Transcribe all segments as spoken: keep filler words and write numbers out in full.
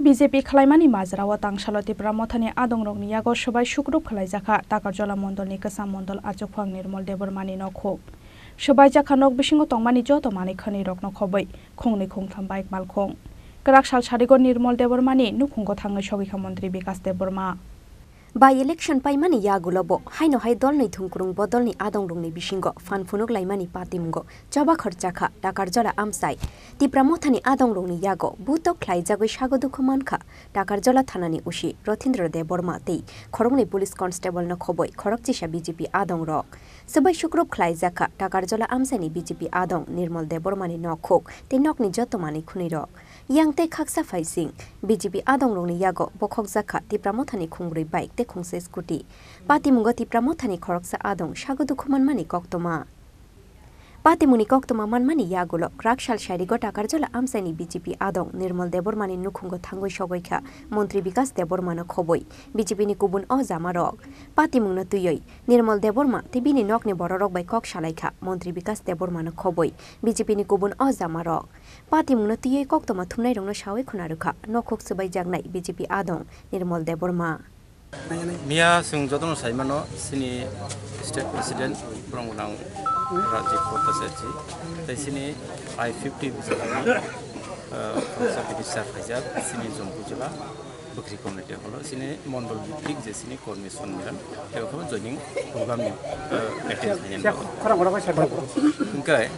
B J P khwlaimani majrao tangsalo Tipra Mothani adongrokni yago swbai sukrup khwlaijakha Takarjala mondolni kwcham mondol achukphang Nirmol Debbarmani nokhuk. Swbaijakha nok bisingo tongmani joto manwi khwnwirokno khobwi khungnwi khungtham bike malkhung. Kwrak sal sarigo Nirmol Debbarmani nukhungo thangwi sogwikha Montri Bikas Debbarma. By-election paimani yagulo bo haino hai dolni thungkrung bodolni adongrokni bisingo phan phunuk laimani patimungo choba khorchakha Takarjala amchai Tipra Mothani adongrokni yago butok khlaijagwi sago dukhu mankha Takarjala thanani usi Rothindra Debbarma tei khoroknwi police constable no khobwi khorokchisa B J P adongrok. Swbai sukrup khlaijakha Takarjala amchaini B J P adong Nirmol Debbarmani nokhuk tei nokni joto manwi khwnwirok. Yang tei khaksa phaising B J P adongrokni yago bokhokjakha Tipra Mothani khungbrwi bike tei khungsa scooty. Patimungo Tipra Mothani khoroksa adong sago dukhu manmani koktwma. Patimungni koktwma manmani yagulo kwrak sal sarigo Takarjala amchaini B J P adong Nirmol Debbarmani nukhungo thangwi sogwikha Montri Bikas Debbarmano khobwi B J P ni kubun o jamarok. Patimungno twiwi Nirmol Debbarma tei bini nokni bororok bai kok salaikha Montri Bikas Debbarmano khobwi B J P ni kubun o jamarok. Patimungno twiwi koktwma thumnairokno sawi khuna rwkha nokhuk swbaijaknai B J P adong Nirmol Debbarma. Miya chwng jotono sai mano, chini state president borok gwnang Rajiv Bhattacharjee tei chini I fifty bijalani, ah, khoroksa minister phaijak chini Jampu jila bwkhri committee holo chini mondol bwkhri je chini kormi sonmilan tei okhorok joining program ni, ah, attend khainani. Hwnkhe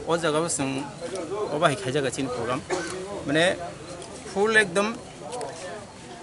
o jaga o chwng o bahai khaijak chini program, mane full ekdom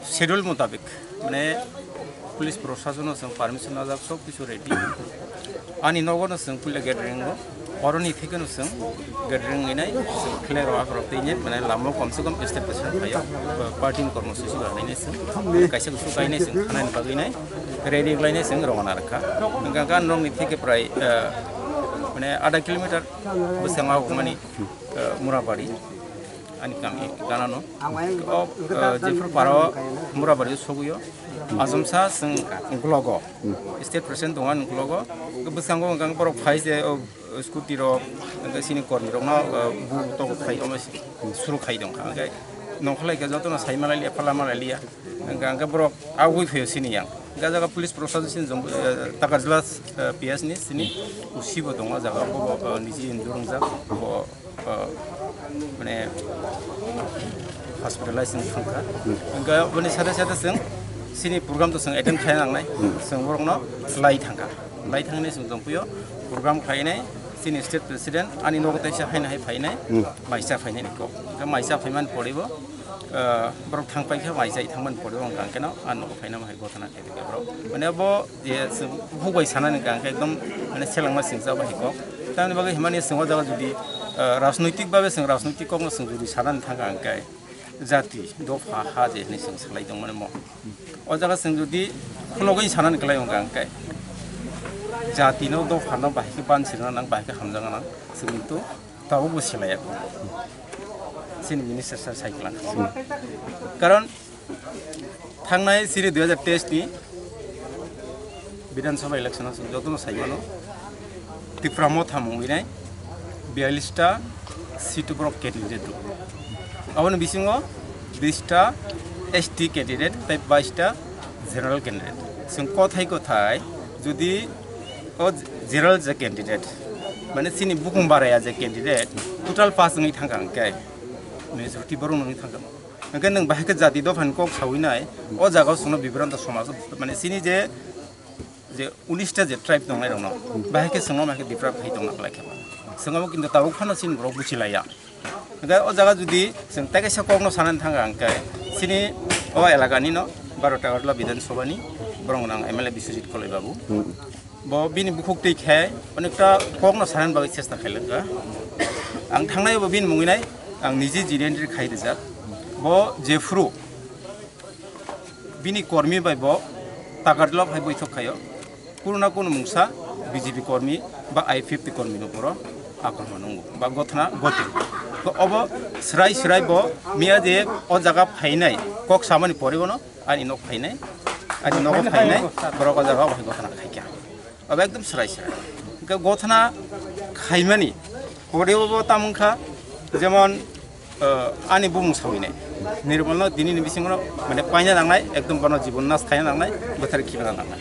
schedule mutabik, mane police proshasonno chwng permission najak, sob kichu ready. Ani nogo no chwng puila gathering o, oroni theke no chwng gathering inai, chwng khlai rok akrok tei nai, mane lama o komse kom step step khaio, party ni kormo susi ba nai chwng, kaisa kusu kainai chwng khanani bagwi nai, ready khlainai chwng rwna rwkha. Hwnkha hwnkha norokni theke prai, eh, mane adha kilometer bwskango mani, eh, Murabari. Ani kami ganano. O, eh, jephru parao Murabari sogwio. Ajomsa chwng uklogo. State president tongo ani uklogo. Bwskango hwnkha borok phai se, o, scooty rok, hwnkhe chini kormi rokno, eh, bu tok khai, omo suru khai dong kha. Hwnkhe nongkholai khe jotono sai malai liya, phala malai liya. Hwnkhe, hwnkhe borok agwi phaio chini yang. Hwnkhe jaga police proshasoni chini jong, eh, Takarjala, eh, P S ni chini usi bo tongo jaga, bo, bo, eh, niji injure wngjak, bo, ah, mane hospitalize wng thangkha. Hwnkhe boni sade sade chwng chini program to chwng attend khaina nangnai. Chwng borokno lai thangkha. Lai thangni chwng tongphio program khainai chini state president ani nogo teisa haino hai phainai, maisa phainai ni kok. Hwnkhe maisa phaimani poribo, ah, borok thang paikha maisa thangmani poribo hwnkha hwnkhe no ani nogo phaina hai gotana khe borok. Mane bo je chwng bukhuk bai sanani hwnkha hwnkhe ekdom mane selengma singcha bai kok. Tamni bagwi himani chwng o jaga jodi, ah, rajnoitik babe chwng rajnoitik kokno chwng jodi sanani thangkha hwnkhe jati dopha ha je hinwi chwng salai tongmani mo. O jaga chwng jodi khulogwi sanani kwlai wngkha hwnkhe jatino dophano bahai khe bansirna nang bahai khe hamjakna nang chwng to tabukbo selaiya. Chini minister sir sai kwlangkha. Karon thangnai siri dui hajar teis ni Bidhan Sabha election o chwng jotono sai mano, Tipra Motha mungwi nai biyallis ta seat borok candidate rw. Aboni bisingo bis ta S T candidate tei bais ta general candidate. Chwng kothai kothai jodi o general je candidate, mane chini bukung baraya je candidate, total pass wngwi thangkha hwnkhe majority borok wngwi thangkha. Hwnkhe nwng bahai khe jati dophani kok sawi nai, o jaga o chwngno bibranto somaj o, mane chini je, je unis ta je tribe tongnai rokno, bahai khe chwngno bahai khe deprive khai tongna khlai khe ba. Chwngno kintu tabuk phano chini borok buchilaiya. Hwnkhe o jaga jodi chwng tei kaisa kokno sanani thangkha hwnkhe chini o elaka nino baro Takarjala Bidhan Sabha ni borok gwnang M L A Biswajit Koloi babu. Bo bini bukhuk twi khe onekta kokno sanani bagwi chesta khailangkha. Ang thangnai bo bini mungwi nai ang niji jini entry khai rijak. Bo jephru bini kormi bai bo Takarjala phai boithok khaio. Kunu na kunu mungsa B J P kormi ba I P F T kormi no poro akromon wngo ba gothna goti. To obo srai srai bo miya je o jaga phainai kok samani pore bono ani nok phainai, ani nogo phainai, borok o jaga o hai gothna khaikha. Abo ekdom srai srai. Hwnkhe gothna khaimani pore bo tamo wngkha, jemon, eh, ani bumung sawinai. Nirmalno tini ni bisingo mane paina nangnai, ekdom bono jibon nas khaina nangnai, bothar khibana nangnai.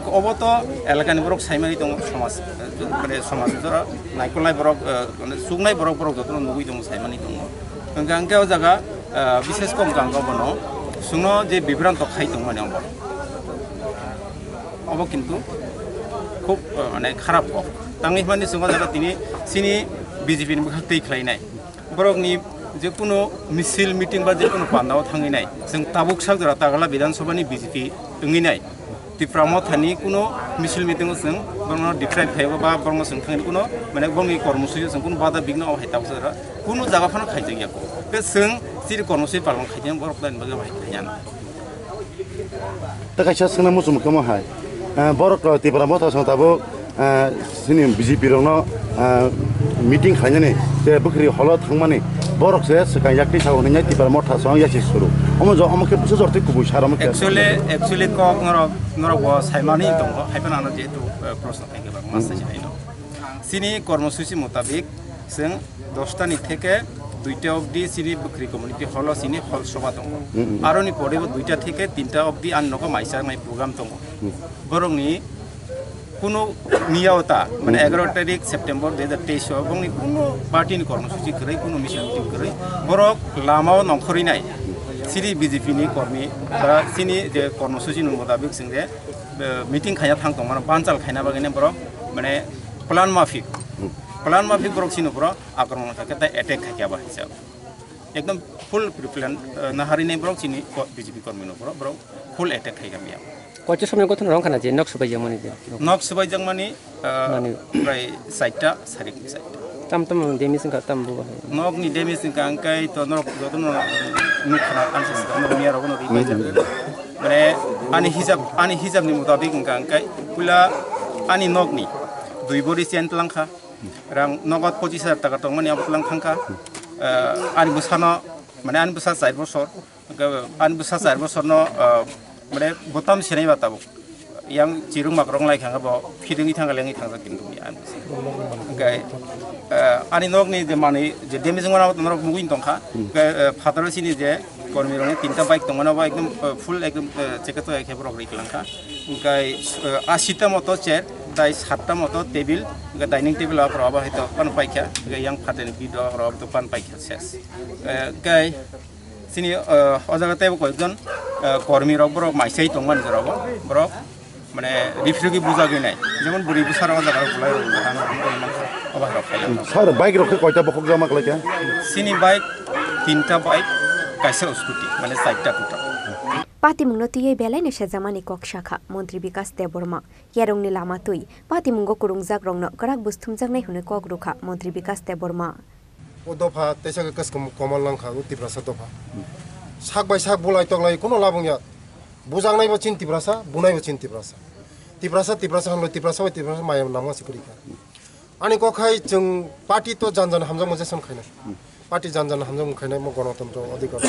Obo to elakani borok saimani tongo, somaj, mane somaj jora naikolnai borok, eh, mane chuknai borok, borok jotono nugui tongo, saimani tongo. Hwnkhe, hwnkhe o jaga, eh, bishes kom kang bono chwngno je bibranto khai tongmani obo. Obo kintu khub, eh, mane kharap kok. Tangwi hwnmani chwng o jaga tini chini B J P ni bwkhak twi khlainai. Borokni je kuno misil meeting ba je kuno pandao thangwi nai. Chwng tabuk sak jora Tagarla Bidhan Sabha ni B J P wngwi nai. Tipra Motha ni kuno misil meeting o chwng borokno deprive khai ba borokno chwng thangwi kuno mane borokni kormosuchi o chwng kuno bada bigno o hai tabuk sak jora kuno jaga phano khaijak ya ko. Tei chwng chiri kormosuchi palong khaijak borok tani bagwi hai khaijak. Tei kaisa swngna muchung khe omo hai, eh, borok, eh, Tipra Motha song tabuk, eh, chini B J P rokno, eh, meeting khlainani je bwkhri holo thangmani borok se swkang yakti sao hwnwi Tipra Motha song yasi suru. Omo jo, omo khe bwsa jortwi kubui sar omo khe. Actually, actually kok norok, norok bo saimani tongo, hai phano ano jehetu, eh, proshno khaikhe ba mas sai sinaino. Chini kormosuchi motabik chwng dosta ni theke duita obdi chini bwkhri community hall o chini hall soba tongo. Mm, mm. Aroni pore bo duita theke tinta obdi ani nogo maichaknai program tongo. Mm. Borokni kuno miyao ta, mane Mm. egaroh tarik September dui hajar teis o borokni kuno party ni kormosuchi kwrwi, kuno misil meeting kwrwi, borok lamao nongkhorwi nai. Chini B J P ni kormi ba chini je kormosuchi ni motabik chwng je, eh, meeting khaina thang tongmano banchal khaina bagwi borok mane plan mafik, Hmm. plan mafik borok chini borok akromon khaikhe tei attack khaikhe abo hai se. Ekdom full preplan, eh, naharwi nai borok chini ko-, B J P kormi no borok, borok full attack khaikha miya. Koicha somni gothono rong khana je nok subai jangmani je. Nok subai jangmani, eh, Mani. Prai saita, sarik saita. Tam tam damage wngkha tam bo. Nok ni damage wngkha angkai to nok jotono nuk khana kansa sita nok miya rok no ri paijak. Hmm. Mane ani hisab, ani hisab ni mutabik wngkha angkai puila ani nok ni dui bori chen tlangkha. Rang nogot pochis hajar taka tongmani abo tlang thangkha. Eh, ani bwsano, mane ani bwsa char bosor, hwnkhe ani bwsa char bosorno, eh, mane botam senai ba tabuk. Yang chirung mak rong lai khangkhe bo fitungwi thangkha lengwi thangjak kintu ani bwsa. Hwnkhe, eh, ani nokni je manwi je damage wngmano abo norok nugwi tongkha. Hwnkhe, eh, phataro chini je kormi rokni tinta bike tongmani abo ekdom, eh, full ekdom, eh, chekhe to ekhe borok ri kwlangkha. Hwnkhe, eh, asita moto chair, tai satta moto table, hwnkhe dining table abo abo hai to pan paikha, hwnkhe yang phatani video abo to pan paikha ses. Eh, hwnkhe chini, eh, o jaga teibo koyekjon, eh, kormi rok borok maisai tongmani jora bo borok. Mane rifrigwi bujagwi nai, jemon bwrwi bwsarok o jaga rok bolai rok, obo hai rok khailai. Sir, bike rok khe koita bokhok jama khlaikha? Chini bike tinta bike, kaisa scooty, mane chaita total. Patimungno twiwi belai no sejamani kok sakha Montri Bikas Debbarma. Yarwngni lama twi patimungo kwrwngjak rokno kwrak bwsthumjaknai hwnwi kok rwkha Montri Bikas Debbarma. O dopha teisa khe kwchwng komal nang kha, o Tiprasa dopha. Sak bai sak bulai toklai kuno labung ya. Bujaknai bo chin Tiprasa, bunai bo chin Tiprasa. Tiprasa, Tiprasa hamlai, Tiprasa bai Tiprasa maya nangma se kwrwi kha. Ani kok hai chwng party to jan jan hamjakma je sam khainai. Party jan jan hamjakma khainai mo gonotantro adhikar.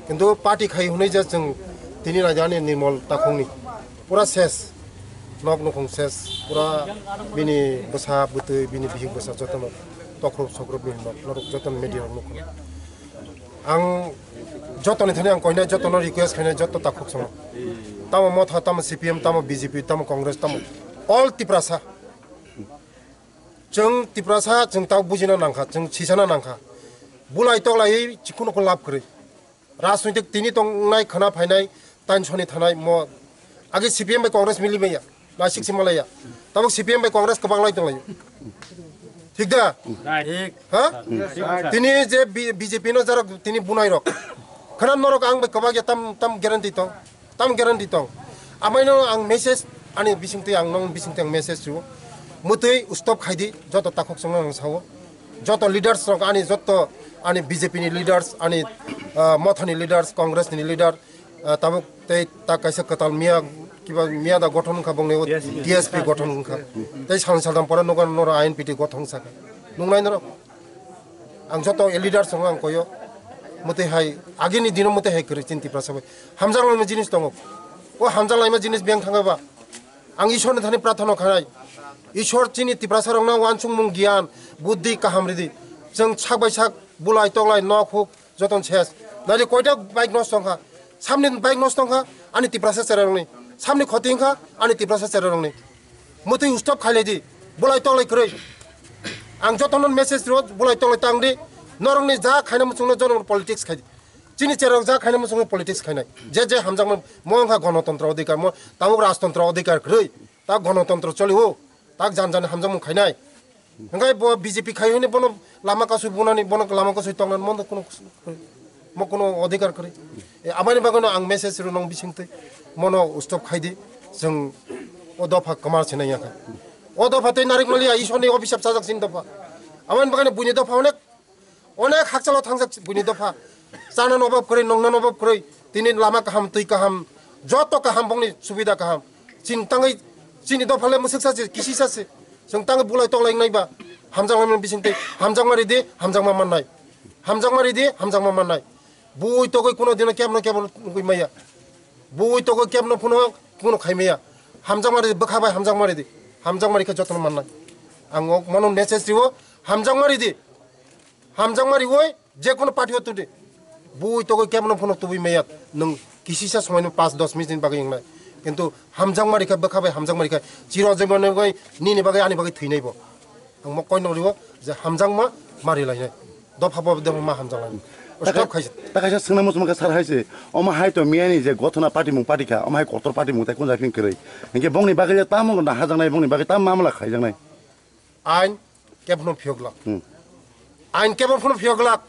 Kintu party khai hwnwi je chwng tini raida ni Nirmal Takhukni pura ses. Nok nukhung ses, pura bini bwsa bwtwi, bini bihik bwsa jotono tokhrup sokhrup bini nok, norok jotono media rok nukho. Ang jotoni thani ang koinai, jotono request khainai, joto takhuk songo. Tamo Motha, tamo C P M, tamo B J P, tamo Congress, tamo all Tiprasa. Chwng Tiprasa, chwng tao bujina nangkha, chwng sisana nangkha. Bulai toklaiwi chikunu khe lab kwrwi. Rajnitik tini tongnai khwna phainai, tansoni thanai mo. Age C P M bai Congress mili maya, naisik si malaya. Tabuk C P M bai Congress kwbang lai tonglaio. Thik da? Thik. Ha? Thik. Tini je B-, B J P no jarok tini bunai rok. Khana norok ang bai kwbang ya tam, tam guarantee tong. Tam guarantee tong. Amaino ang message ani bisingtwi ang nong bisingtwi ang message rwo. Mutwi stop khaidi joto takhuk songno ang sao. Joto leaders rok ani joto ani B J P ni leaders ani, ah, Motha ni leaders, Congress ni leader, ah, tabuk tei ta kaisa kwtal miya kiba miya da gothon wngkha bongni o T S P gothon wngkha. Tei sal sal dam pore nogo noro I N P T gothon wngkha. Nungnai norok. Ang joto leaders rok ang koyo. Mutwi hai agini dino mutwi hai kwrwi chin Tiprasa bai. Hamjak laima jinis tongo. O hamjak laima jinis beng thangba. Ang Ishwar ni thani prarthana khanai. Ishwar chini Tiprasa rokno wansukmung giyan, buddhi kaham ridi. Chwng sak bai sak bulai toklai nok huk joton ses. Nari koita bike nosto wngkha? Samni bike nosto wngkha ani Tiprasa cherarokni. Samni khoti wngkha ani Tiprasa cherarokni. Mutwi stop khailai di. Bolai toklai kwrwi. Ang jotono message rio, bolai toklai tang di. Norokni ja khaina muchungno jotono politics khai di. Chini cherarok ja khaina muchungno politics khainai. Je je hamjakma mo wngkha gonotontro odhikar, mo tabuk rajtontro odhikar kwrwi. Ta gonotontro choli o. Ta jan jan hamjakmung khainai. Hingke bo B J P khai hini bono lama kasui bunani, bono lama kasui tongnani, mo kuno, mo kuno odhikar kwrwi. E, aboni bagwino ang message rwnong bisingtwi, mono stop khaidi, chwng o dopha kwma sinai yakha. O dopha tei narik maliya, Ishwarni obhisap chajak sin dopha. Aboni bagwino buini dopha onek, onek hakchalo thangjak buini dopha. Chana nobab kwrwi, nongna nobab kwrwi, tini lama kaham, twi kaham, joto kaham, bongni subida kaham. Chini tangwi, chini dophale mwswksa se, kisisa se. Chwng tangwi bulai toklai wngnai ba. Hamjakma bisingtwi, hamjakma ridi, hamjakma mannai. Hamjakma ridi, hamjakma mannai. Bui togwi kuno dino kebno kebno nugwi maya. Bui togwi kebno phuno, phuno khai maya. Hamjakma ridi, bwkha bai hamjakma ridi. Hamjakma rikhe jotono mannai. Ang o mono message rio, hamjakma ridi. Hamjakma riwi, je kono party o tudi. Bui togwi kebno phuno tubui maya. Nwng kisisa somaino paanch dos minute ni bagwi wngnai. Kintu hamjakma rikha, bwkha bai hamjakma rikha. Chiro jemon bagwi, nini bagwi, ani bagwi thwinai bo. Ang mo koino rio, je hamjakma ma rilainai. Dopha bo dopha ma hamjaklainai. Stop khaisa. Ta kaisa swngna muchungma khe sar hai se. Omo hai to miyani je gothona party mung party kha, omo hai kotor party mung tai kunja phing kwrwi. Hinkhe bongni bagwi le tamo na hajaknai, bongni bagwi tamo mamla khaijaknai. Ain kebno phiyok glak. Hmm. Ain kebno phiyok glak.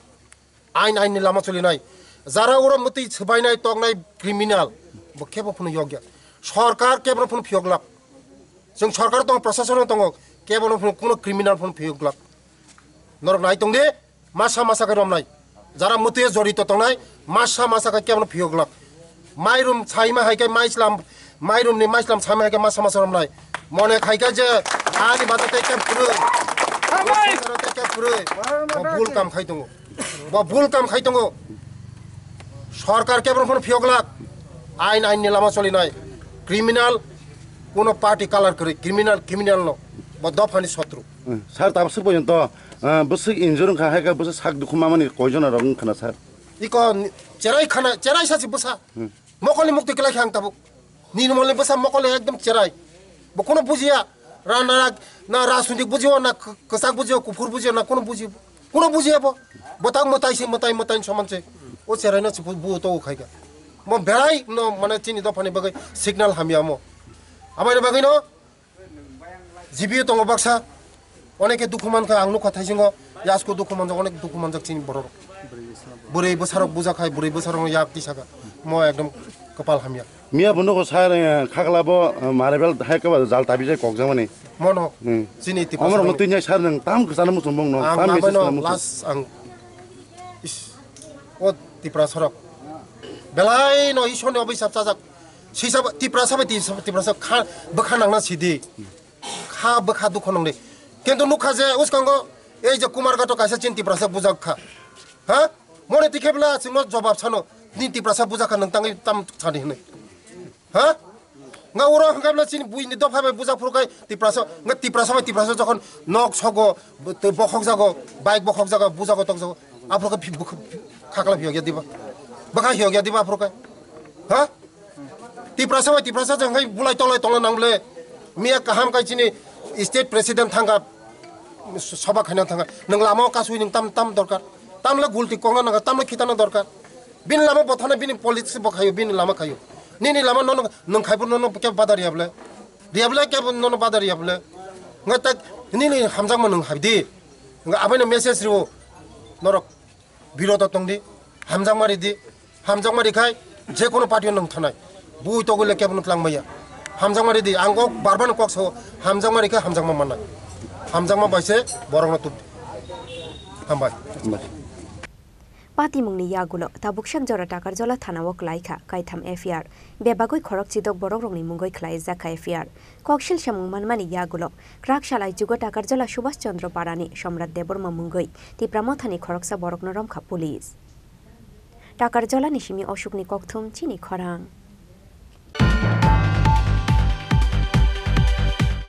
Ain, ain ni lama cholinai. Jara oro mwtwi swbainai, toknai criminal. Bo kebo phano yokya. Sorkar kebo phano phiyok glak. Chwng sorkar tongo, prosason tongo. Kebo phano kuno criminal phano phiyok glak. Norok nai tong di, masa masa khe romnai. Jara mwtwi jorito tongnai, masa masa khe kebo phiyok glak. Mairum saima hai khe maislam, mairum ni maislam saima hai khe masa masa romnai. Mone khai khe je ani bata tei khe purui. Tei khe purui. Bo bul kam khai tongo. Bo bul kam khai tongo. Sorkar kebo phano phiyok glak. Ain, ain ni lama cholinai. Criminal, kuno party color kwrwi. Criminal, criminal no. Bo dophani sotru. Hmm. Sir, tabuk swk porjonto, ah, bwswk injure wngkha, hai khe bwswk sak dukhu mamani koijon rok wngkha na, sir? Iko ni-, cherai khana, cherai sa si bwsa. Hmm. Mokol ni mukti kwlai kha ang tabuk. Nini mol ni bwsa mokol ni ekdom cherai. Bo kuno bujiya. Ra, na, na, na rajnitik bujiyo, na k-, kwchak bujiyo, kuphur bujiyo, na kuno bujiyo. Kuno bujiya bo. Bo tak mwtai se, mwtai, mwtai soman se. O cherai no se bu, bu to khai kha. Mo berai no mane chini dophani bagwi signal hamya mo. Amai ni bagwi no G B U tongo baksa, oneke dukhu mankha, ang nukha thaisingo, yasko dukhu manjak, onek dukhu manjak chini borok. Bwrwi bwsarok bujakhai, bwrwi bwsarok yak tisaka, mo ekdom kwpal hamya. Miya bo nugo sir, eh, khakla bo, eh, marble hai khe ba jal tabijai kokjakmani. Mono, hmm, chini Tiprasa Omorok rok. Twi nai sir nwng tam kwchana muchung bongno, ang tam message namaino sana muchung. Last ang, is, o Tiprasa rok. Belai no Ishwar ni obisap chajak. Sisa ba, Tiprasa bai Tiprasa, Tiprasa kha, bwkha nangna sidi. Kha bwkha dukho nangdi. Kintu nukha je uskango ei je Kumarghato kaisa chini Tiprasa bujak kha. Ha? Mone tikhe bla chwngno jobab sano. Ni Tiprasa bujak kha nwng tangwi tam sadi hwnwi. Ha? Nga oro hwnkhe bla chini buini dopha bai bujak phuru kai Tiprasa, nga Tiprasa bai Tiprasa jokhon nok sogo, bokhok jago, bike bokhok jago, bujago tokjago. Aphuru khe phi-, bwkha-, khakla phiyok ya diba? Bwkha phiyok ya diba aphuru khe? Ha? Tiprasa bai Tiprasa jang hai bulai tolai tongna nang ble. Miya kaham kai chini state president thangka, soba khaina thangka. Nang lama o kasui nang tam, tam dorkar. Tam le gulti kongna nang, tam le khitana dorkar. Bini lama bothana bini politics bo khayo, bini lama khayo. Nini lama nono nang khaibo nono kebo badar ya ble. Riya ble kebo nono badar ya ble. Nga tak nini hamjakma nang haidi. Nga abaino message riwo norok. Birodo tongdi, hamjakma ridi, hamjakma rikhai, je kono party o nwng thanai. Bui togwi le kebono twlang maya. Hamjakma ridi, ang kok barban kok sao, hamjakma rikha, hamjakma mannai. Hamjakma baise borokno tubdi. Hambai. Hambai. Patimungni yagulo tabuk sak jora Takarjola thana o kwlai kha kaitham F I R. Bebagwi khorok chidok borok rokni mungwi khwlaijak kha F I R. Koksil samung manmani yagulo kwrak salai jugo Takarjola Subhash Chandra Parani Somrat Debbarma mungwi Tipra Mothani khoroksa borokno romkha police. Takarjolani simi Ashokni kokthum chini khorang.